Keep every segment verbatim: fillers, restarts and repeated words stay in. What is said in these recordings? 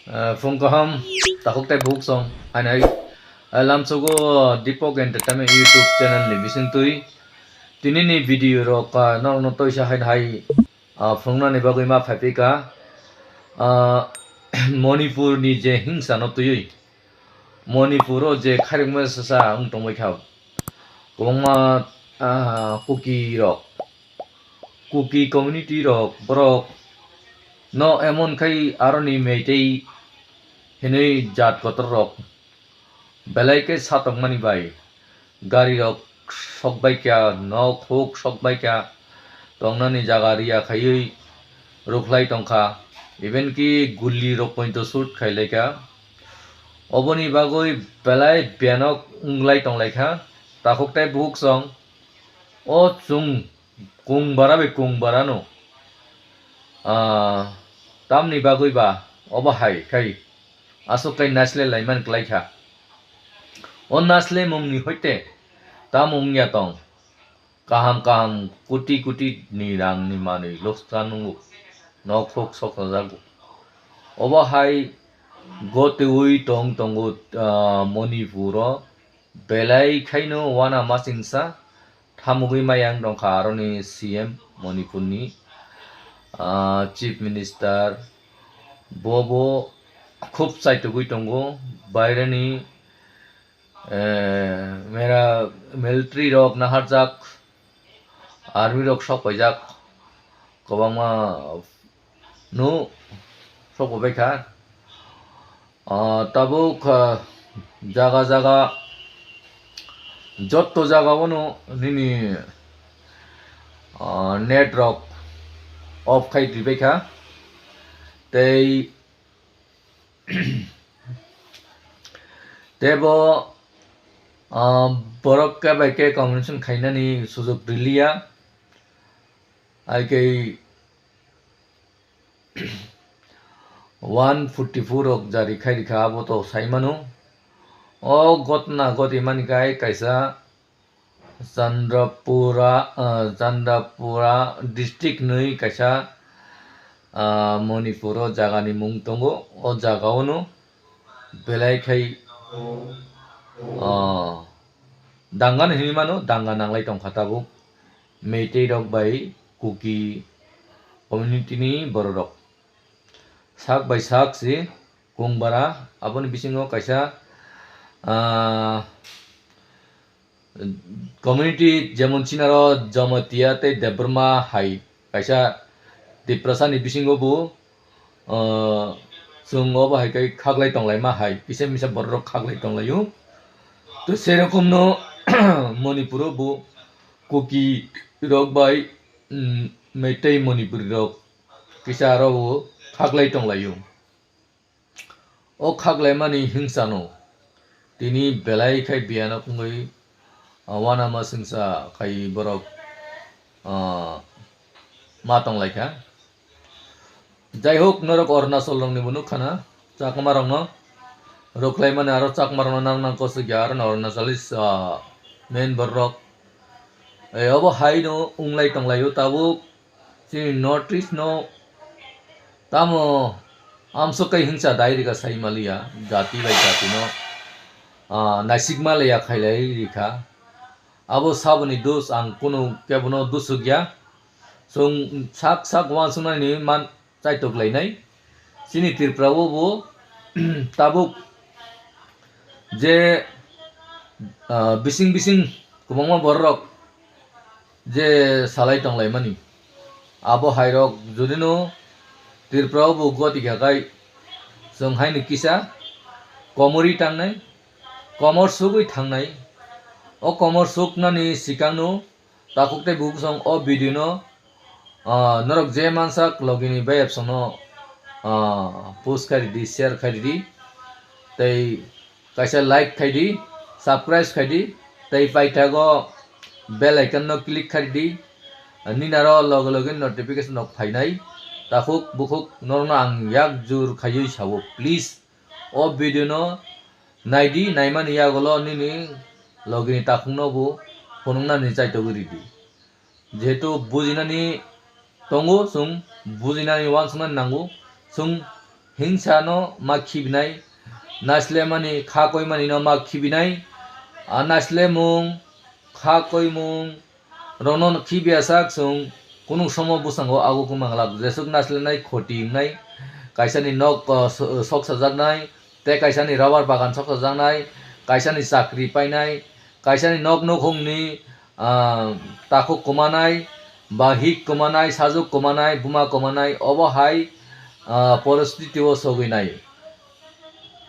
Ah, phung kaham, takhuk tei bukhuk song, hainai, ah, lamsogo Deepak Entertainment YouTube channel ni bisingtwi. Tini ni video rok, ah, norokno toisa hainai, ah, phunuknani bagwi ma phaipika. Ah, Manipur ni je hingsa no twiwi, Manipur o je khairokma sasa wng tongbai kha, kwbangma, ah, Kuki rok, Kuki community rok, borok no emon khai aroni Meitei hinwi jat kotor rok belai khe satokmani bai gari rok sokbai kha, nok huk sokbai kha, tongnani jaga riya khaiwi rwkhlai tongkha, even ki gulli rok pointo shoot khailai kha. Oboni bagwi belai biyanok wnglai tonglaikha, takhuk tei bukhuk song. O chwng kung bara bai kung barano, ah, tamni bagwi ba obo hai khai aswk khai naisle laiman klaikha. O naisle mungni hoite tamo wngya tong? Kaham kaham koti koti ni rang ni manwi loksan wngo, nok huk sokjago. Obo hai gotewi tong tongo, ah, Manipur o belai khaino wana masingsa thamugwi mayang tongkha aroni C M Manipur ni, ah, Chief Minister bobo khub chaitugwi tongo baireni, eh, mera military rok naharjak, army rok sok paijak kwbangma no sok pai kha. Ah, tabuk, ah, jaga jaga, jotto jaga o no nini, ah, net rok off khai ribai kha. Tei tebo, ah, borok khe bai khe communication khainani sujok riliya. Hai khe one forty four rok jari khai rikha, abo to sai mano. O gotna goti mani kai kaisa Chandrapura, ah, Chandrapura district nwi kaisa, ah, Manipur o jaga ni mung tongo. O jaga o no belai khai, ah, danga no hinwi mano, danga nanglai tongkha tabuk Meitei rok bai Kuki community ni borok rok. Sak bai sak si kung bara, aboni bisingo kaisa, ah, community, jemon chinaro Jamatia tei Debbarma hai kaisa Tiprasa ni bisingo bo, ah, chwng obo hai khe khaklai tonglaima hai, kisa misa borok rok khaklai tonglaio. To serokom no Manipur o bo Kuki rok bai, mm, Meitei Manipuri rok kisa aro bo khaklai tonglaio. O khaklaimani hingsano tini belai khai biyanok wngwi, ah, uanama singsa khai borok, ah, ma tonglaikha. Jai hok, norok Arunachal rokni bo nukha na, Chakma rokno rwkhlaimani aro Chakma rokno nang nang kosok ya, aro Arunachal is, ah, main borok. Eh, obo hai no wnglai tonglaio tabuk. Chini North East no tamo amsok kai hingsa dai rika sai maliya, jati bai jati no, ah, naisik maliya khailai rika. Abo saboni dos ang kunu kebono dusuk ya. Chwng sak sak uansuknani man chaitok lainai. Chini Tripura o bo tabuk je, ah, bising bising kwbangma borok je salai tonglaimani. Abo hairok judino Tripura o bo goti kha khai chwng haino kisa komorwi tangnai, komor sugwi thangnai. O komor suknani sikangno takhuk tei bukhuk song o video no, ah, norok je mansak logini bai apsong no, ah, post khai ridi, share khai ridi, tei kaisa like khai di, subscribe khai di, tei paithago bell icon no click khai di. Nini aro loge loge notification rok phainai. Takhuk bukhuk norokno ang yak jur khaiwi sao, please o video no naidi, naimani yagulo nini logini takhukno bo phunuknani chaitogwi ridi. Jehetu bujinani tongo, chwng bujinani uansuknani nango, chwng hingsa no ma khibinai, naislemani kha koimani no ma khibinai, a naislemung, kha koimung rokno khibiya sak chwng kunu somo bwskango ago kwmang lak jesuk naislenai khoti wngnai, kaisani nok, ah, so-, sok sajaknai, tei kaisani rubber bagan sok sajaknai, kaisani chakri painai, kaisani nok nukhungni, ah, takhuk kwmanai, ba hik kwmanai, sajwk kwmanai, buma kwmanai, obo hai, ah, poristiti o sogwi nai.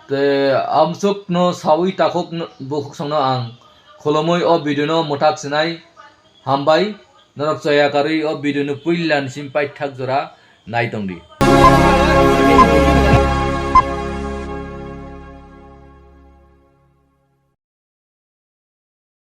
Tei amsukno sawi takhuk bukhuk songno ang khulumwi o video no mwthak sinai. Hambai, norok chaya karwi o video no puila ni simi paithak jora nai tongdi.